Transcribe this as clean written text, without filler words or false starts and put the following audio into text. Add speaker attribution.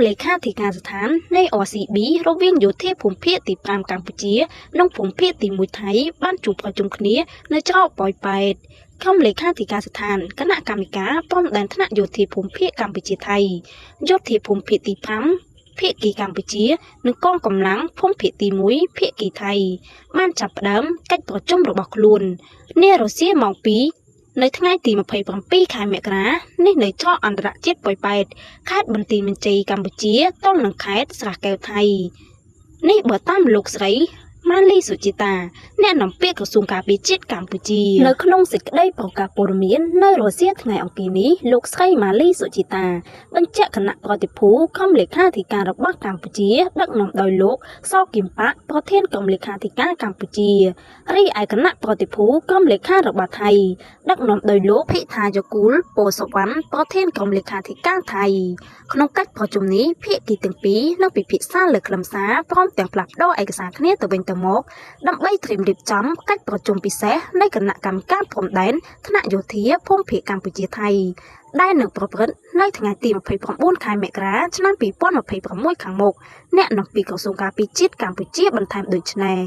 Speaker 1: លេខាធិការដ្ឋាននៃ RCB រវាងយោធាភូមិភាគទី5កម្ពុជា និងភូមិភាគទី1ថៃបានជួបប្រជុំគ្នានៅច្រកប៉ោយប៉ែត។ ក្រុមលេខាធិការដ្ឋានគណៈកម្មការព្រំដែនថ្នាក់យោធាភូមិភាគកម្ពុជាថៃ យោធាភូមិភាគទី5ភាគីកម្ពុជា និងកងកម្លាំងភូមិភាគទី1ភាគីថៃ បានចាប់ផ្ដើមកិច្ចប្រជុំរបស់ខ្លួននារសៀលម៉ោង2នៅថ្ងៃទី27ខែមករានេះ នៅច្រកអន្តរជាតិប៉ោយប៉ែត ខេត្តបន្ទាយមានជ័យកម្ពុជា ទល់នឹងខេត្តស្រះកែវថៃ។ នេះបើតាមលោកស្រីម៉ាលីសុជីតា អ្នកនាំពាក្យក្រសួងការពារជាតិកម្ពុជា។ នៅក្នុងសេចក្តីប្រកាសព័ត៌មាននៅរសៀលថ្ងៃអង្គារនេះ លោកស្រីម៉ាលីសុជីតាបញ្ជាក់ គណៈប្រតិភូក្រុមលេខាធិការរបស់កម្ពុជា ដឹកនាំដោយលោកសគឹមប៉ាក់ ប្រធានក្រុមលេខាធិការកម្ពុជា រីឯគណៈប្រតិភូក្រុមលេខារបស់ថៃ ដឹកនាំដោយលោកភិថាយគូលពោសវណ្ណ ប្រធានក្រុមលេខាធិការថៃ។ ក្នុងកិច្ចប្រជុំនេះ ភាគីទាំងពីរនឹងពិភាក្សាលើខ្លឹមសារ ព្រមទាំងផ្លាស់ប្ដូរឯកសារគ្នាទៅវិញទៅមក ដើម្បីត្រៀមរៀបចំកិច្ចប្រជុំពិសេសនៃគណៈកម្មការព្រំដែនថ្នាក់យោធាភូមិភាគកម្ពុជាថៃ ដែលនឹងប្រព្រឹត្តនៅថ្ងៃទី29ខែមករាឆ្នាំ2026ខាងមុខ។ អ្នកនាំពាក្យក្រសួងការពារជាតិកម្ពុជាបន្ថែមដូចនេះ។